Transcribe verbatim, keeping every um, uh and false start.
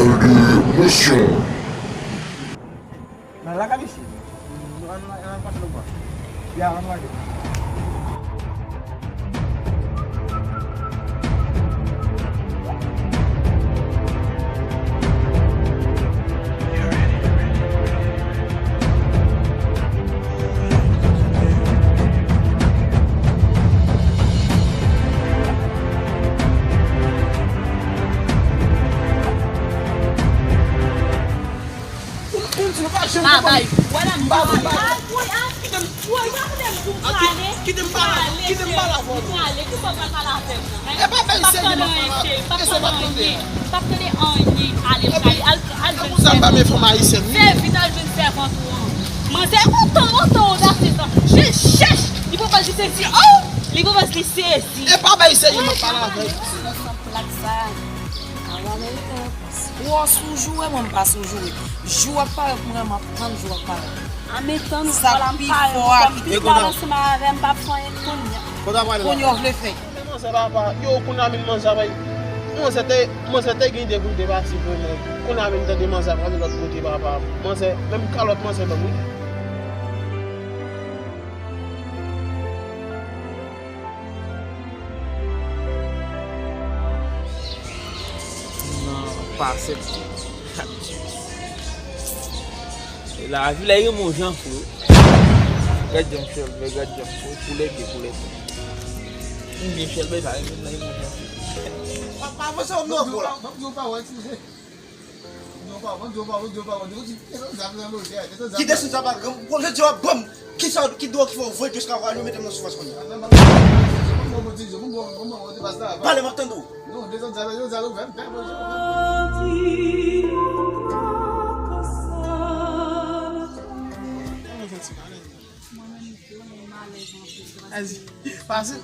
Mesye. Nan lakay misye. Nou an, nou an, nou an pase nou pran. Ya, an lage. Ou di nou pa janm konprann. Babay, wè la m pale. Al woy, al woy, pa koute m pou m pale. Kite m pale avè w, kite m pale avè w. Pale, kisa w pral pale avè m nan, hein? E pa bay serye m ap pale. Kisa w pa tande? M p ap tande anyen. Ale, ale, al, al jwenn sèvant ou an. Fè vit, al jwenn sèvant ou an. Manzè kontan, kontan odasye sa. Je chèch. Li pran pòz li sezi. Oh! Li pran pòz li sezi. E pa bay serye m ap pale avè w. Plak sa. Awa, Ameriken. Ou wè si w joure, mwen m pa si w joure. Jou w ap parèt pou mwen, m ap tann jou w ap parèt. A men tann ou, vwala m pare pou kòm pi tard ansanm avè m, m p ap fè anyen kounye a. Kounye a w vle fè. Men manzè papa, yo kounye a menm manzè ap bay. Manzè te, manzè te gen ide pou l te pati vre men. Kounye a menm tande manzè ap rale lòt kote papa. Manzè, menm kalòt manzè ban m wi. Nan pase m. Lavi la renmen yon jan fou. Gad jan m chèlbè, gad jan m fou, koulè pye, koulè pye. M byen chèlbè, sa renmen la renmen yon jan fou. Papa, avanse w nan gwo la. Kite sou sa pa granm. Bon, jodi a w ap ban m. Kisa, ki dwòg ki fè w voye jiska w al mete m nan soufrans konnya? Pale, m ap tande w. Pase.